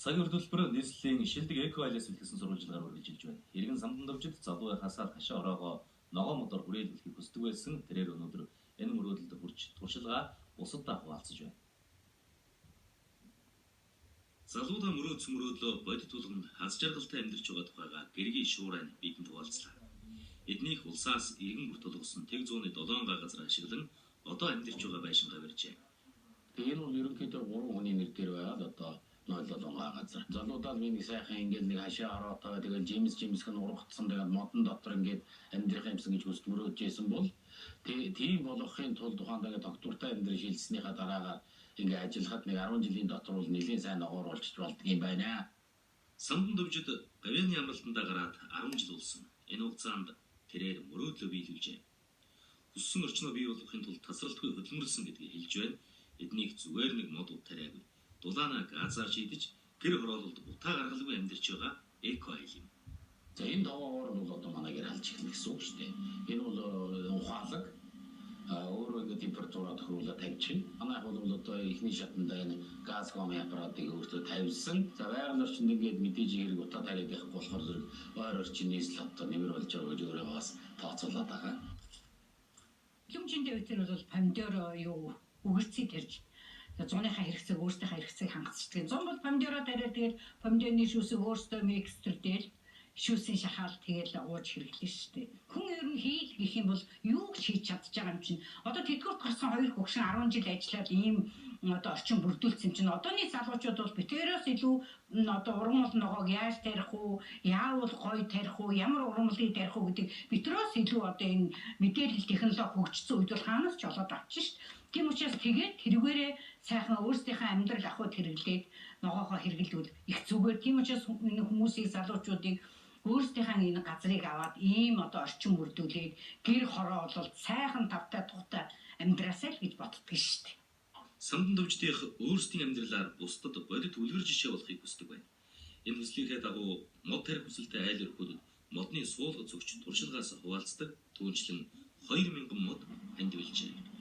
Цагийн төлбөр нийслэлийн шилдэг эко айлаас бэлтгэсэн сурвалжлагаар үргэлжилж байна. Иргэн самдан дөвжид залуу байхаасаа хашаа ороогоо ногоон модоор хүрээлүүлэхийг хүсдэг байсан. Тэрээр өнөөдөр энэ мөрөөдөлд хүрч туршилгаа бусаддаа хуваалцаж байна. Залуудаа мөрөөдсөн мөрөөдлөө бодит тулгын аз жаргалтай амьдарч байгаа тухайга гэргийн шуурайн бидэнд хуваалцлаа. Эднийх улсаас иргэн бүр тулгсан тэг зууны 7 га газар ашиглан одоо амьдарч байгаа байшингаа барьжээ. Тэгээ энэ бол ерөнхийдөө 3 хүний нэр дээр байгаад одоо 07 га газар. Залуудаа би нэг сайхан ингээд нэг хашаа ороотой тэгэл жимс жимсгэн ургацсан тэгээд модон дотор ингээд амьдрах юмсан гэж хүсд мөрөөдж байсан бол тийм болгохын тулд ухаандаа ингээд доктортой амьдрал шилжснийхаа дараагаар ингээд ажиллахад нэг 10 жилийн дотор бол нэлийн сайн ногоор болчих болдго юм байна. Самдан дөвжид гавьяаны амралтандаа гараад 10 жил болсон. Энэ хугацаанд тэрээр мөрөөдлөө биелүүлжээ. Хүссэн орчноо бий болгохын тулд тасралтгүй хөдөлмөрлсөн гэдгийг хэлж байна. Эднийг зүгээр нэг мод ут тариагүй. Дулаанаа газар шийдэж гэр хороололд утаа гаргалгүй амьдарч байгаа эко айл юм. За энэ тогоогоор нь бол одоо манай гэр халж эхэлнэ гэсэн үг шүү дээ. Энэ бол ухаалаг өөрөө ингээд температураа тохируулаад тавьчихна. Манайх бол одоо эхний шатанда энэ газ гомын аппаратыг өөртөө тавьсан. За байгаль орчинд ингээд мэдээж хэрэг утаа тариад явахгүй болохоор зэрэг ойр орчин нийслэл хотод нэмэр болж байгаа гэж өөрөө бас тооцоолоод байгаа. Хөдөлмөрийн үеэр бол помидор юу өгөрцгийг тарьж зуныхаа хэрэгцээг өөрсдийнхээ хэрэгцээг хангацдаг. Зун бол помидороо тариад тэгэл помидорны шүүсийг өөрсдөө микстердэл шүүсийн шахаал тэгэл ууж хэрэглэн шүү дээ. Хүн ер нь хийл гэх юм бол юу ч хийж чадж байгаа юм чинь. Одоо тэдгүүрт гарсан хоёр хөгшин 10 жил ажиллаад ийм одоо орчин бүрдүүлсэн чинь одооний залуучууд бол битэрээс илүү одоо ургамал ногоог яаж тарих уу, яавал гоё тарих уу, ямар ургамлыг тарих уу гэдэг битэрээс илүү одоо энэ мэдээлэл технологи хөгжсөн үед бол хаанаас ч олоод авчих шүү дээ. Тийм учраас тэгээд тэрүүгээрээ сайхан өөрсдийнхээ амьдрал ахуйд хэрэглээд ногоогоо хэрэглэвэл их зүгээр. Тийм учраас энэ хүмүүсийг залуучуудыг өөрсдийнхээ энэ газрыг аваад ийм одоо орчин бүрдүүлээд гэр хороололд сайхан тавтай тухтай амьдраасай л гэж боддөг шүү дээ. Самдан дөвждийнх өөрсдийн амьдралаар бусдад бодит үлгэр жишээ болохыг хүсдэг байна. Энэ хүслийнхээ дагуу мод тарих хүсэлтэй айл өрхүүдэд модны суулга зөгч туршилгаас хуваалцдаг. Түүнчлэн 2000 мод хандивлжээ.